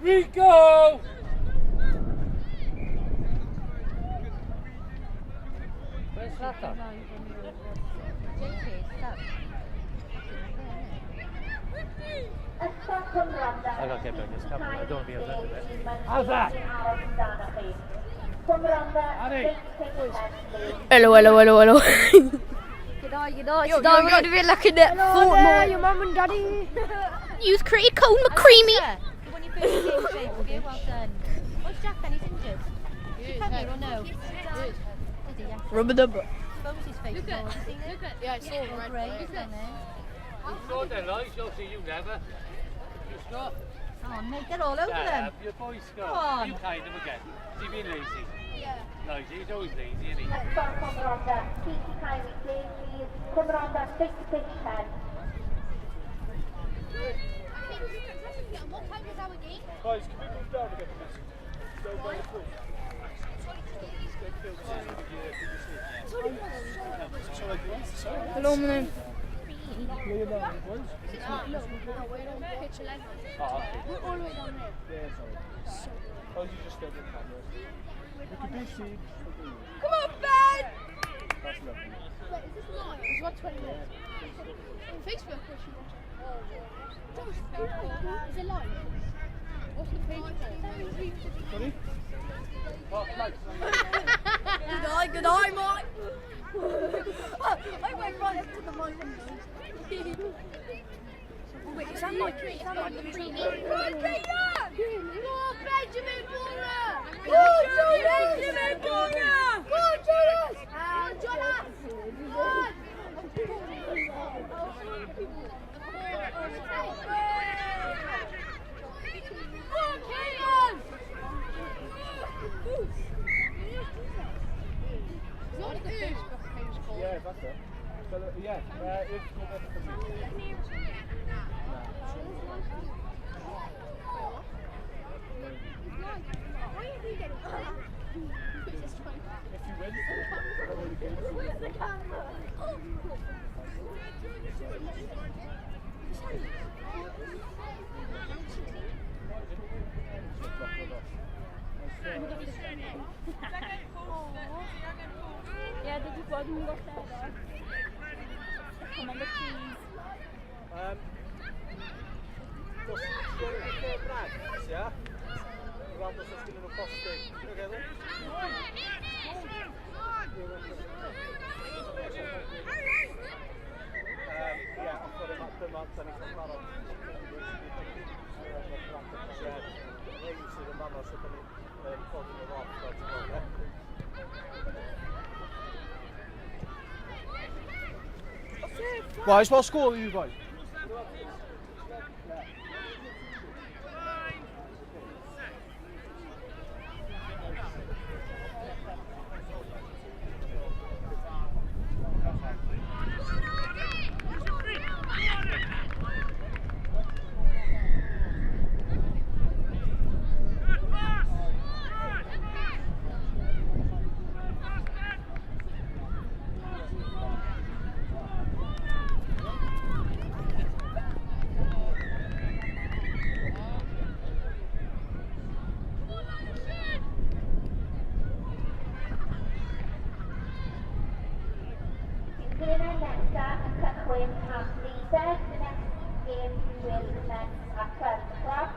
Rico! Where's that at? I gotta get behind this camera. I don't want to be in front of it. How's that? Annie! Hello, hello, hello, hello. Good eye, good eye. Today we're going to be looking at Fortnite. your mum and daddy. You've created Cole McCreamy. You won your first game, Jake. Yeah, well done. What's Jack then? He's injured. Did he come here or no? Did he? Yeah. Rubber dub. Exposed his face. Look at, look at. Yeah, I saw All grey down there. You scored then, Lloyd. Obviously, you never. You score. Oh, mate, they're all over Yeah, them. your boys score. Come on. You kind him again. Has he been lazy? Yeah. Lazy, he's always lazy, isn't he? Guys, can we move down again, please? Go by the pool. Hello, my name. Oh, okay. We're all the way down there. Yeah, sorry. Oh, you just get the cameras. We could be seen. Come on, Ben! That's lovely. Wait, is this live? It's about 20 minutes. On Facebook, or should watch it? Is it live? What's the page called? Sorry? Oh, lights. Good eye, good eye, Mike! I went right up to the mic. Wait, is that Mike? Is that Mike? Come on, Go on, Benjamin Bora! Go on, Benjamin Bora! Go on, Jonas! Jonas! Go on! Go on, Keegan! Yeah, that's it. So, yeah, it's got better for me. If you win, I've already games. Where's the camera? Yeah, did you go and got there? Come on, the cheese. Dos, ti'n gweld y Brad, ia? Weld os oes gennyn nhw posting. Ti'n gweld? Ie, ond dyma, dyma, da ni'n cael barod. Rhain sydd yn fama, so da ni'n codyn nhw off, fel ti'n gweld, ie? Guys, what school are you guys? Gemau nesaf yn cychwyn am 12, the next game will commence at 12 o'clock.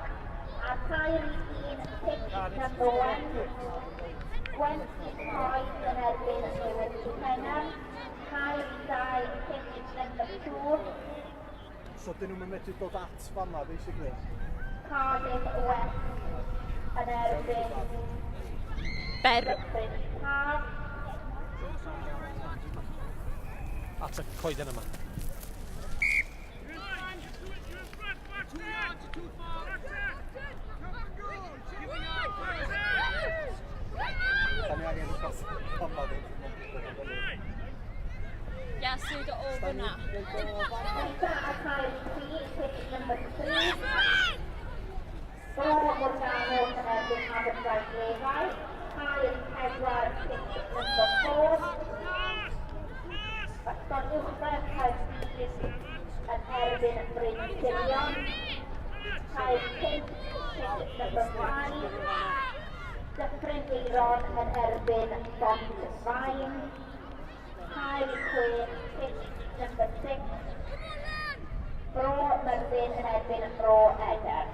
A 4 i 1, pitch number 1. Gwent Coed yn erbyn Newydd Pennant. 4 i 2, pitch number 2. So dyn nhw'n medru dod at fanna, basically. Cardiff West yn erbyn Ber. Dyffryn Taf. At y coeden yma. Da ni angen rhywbeth fanna ddim. Yeah, so we got all fyna. Nesa a 4 i 3, pitch number 3. Bro Morgannwg yn erbyn Aberdaugleddau. 4 i 4, pitch number 4. Ysgol Uwchradd Caerdydd yn erbyn Bryn Sirion. 4 5. pitch number 5. Dyffryn Aeron yn erbyn Bont Faen. Cae 6, pitch number 6. Bro Myrddin yn erbyn Bro Edern.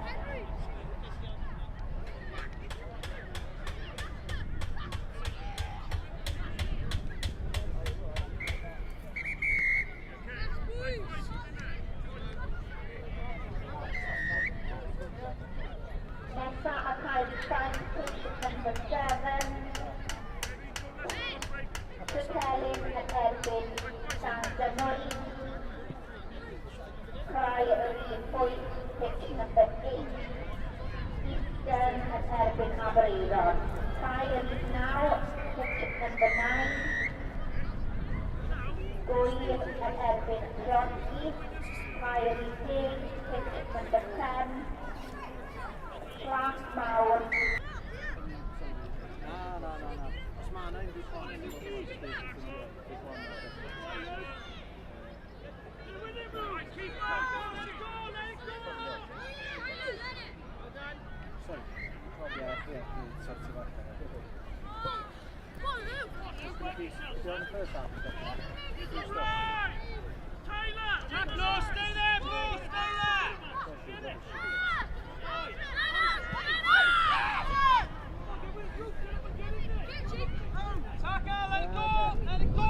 Nesa a cael 7, pitch number 7. Trecelyn yn erbyn Llandynwy. Crai rhif 8, pitch number 8. Eastern yn erbyn Aberaeron. Cae rhif 9, pitch number 9. Gŵyr yn erbyn Treorci. Cae rhif 10, pitch number 10. Plas Mawr. Na, na, na, na. Os ma' 'na unrhyw ffordd i ni. Sorry. Yeah, sorry, on the first half, we've got that. Taylor! Jack, no, stay there, Blue, stay there! Tucker, let it go! Let it go!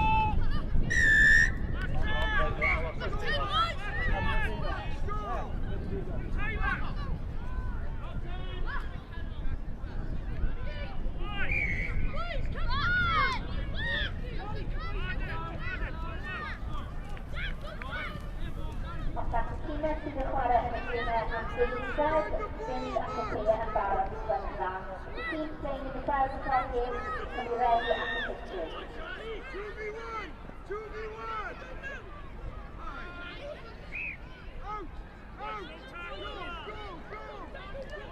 Os at y tîmau sydd yn chwarae yn y gemau am deuddeg, fynd at y caeau yn barod i gwella. The teams playing in the 12 o'clock games can be ready at the pitches. 2v1! 2v1! Out! Out! Go! Go! Go!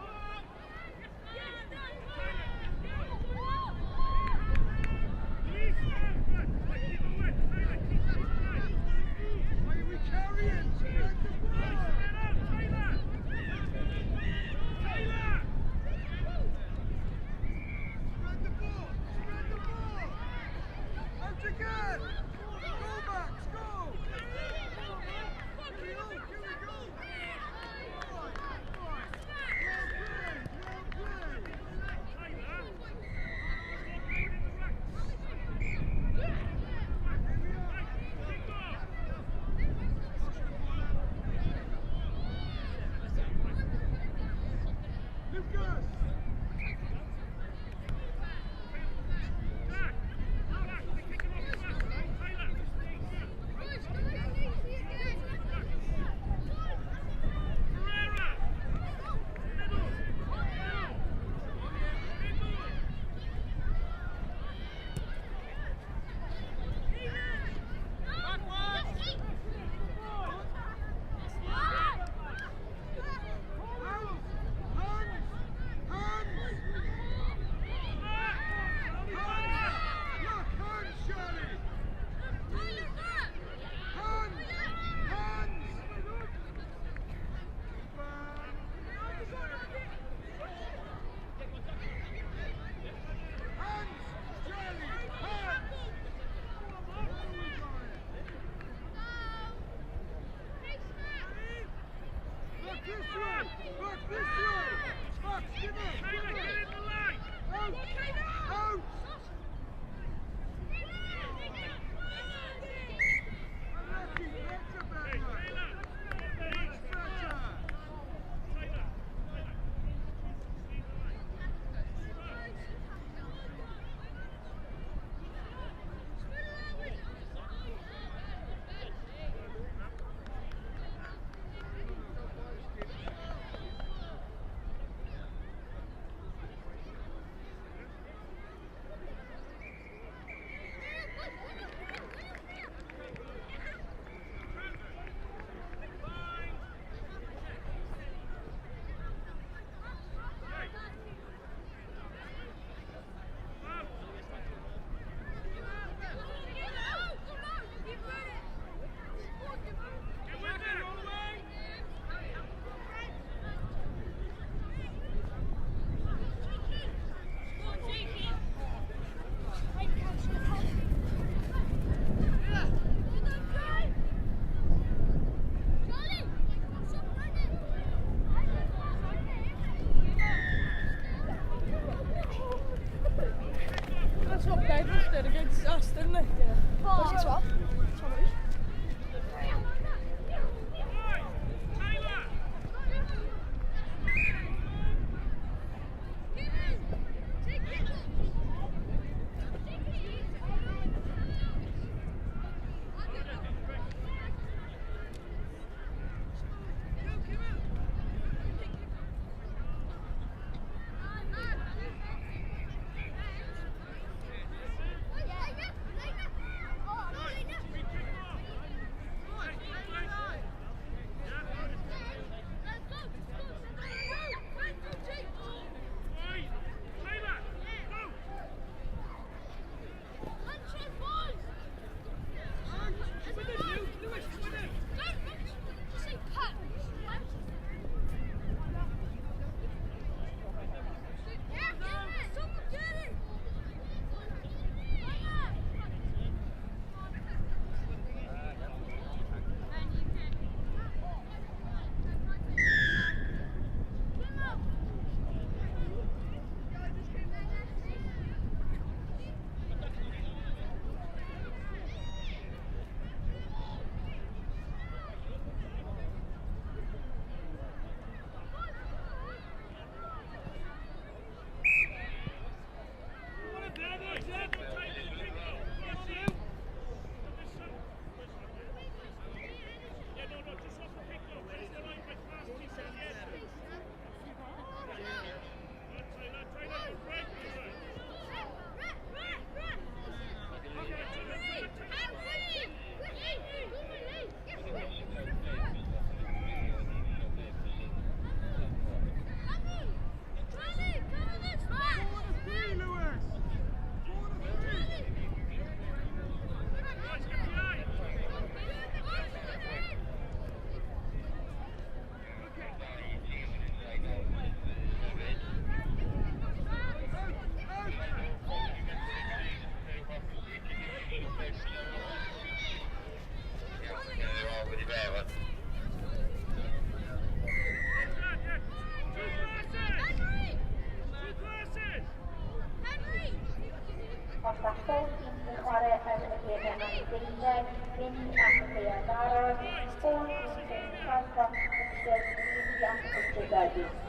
Why are we carrying? Spread the ball! Spread the ball! Spread the ball! Os mae pob tîm sy'n chwarae yn y gemau am 12 mynd at y caeau barod, pob tîm sy'n Carcross Fixtures, Easy and Fixtures.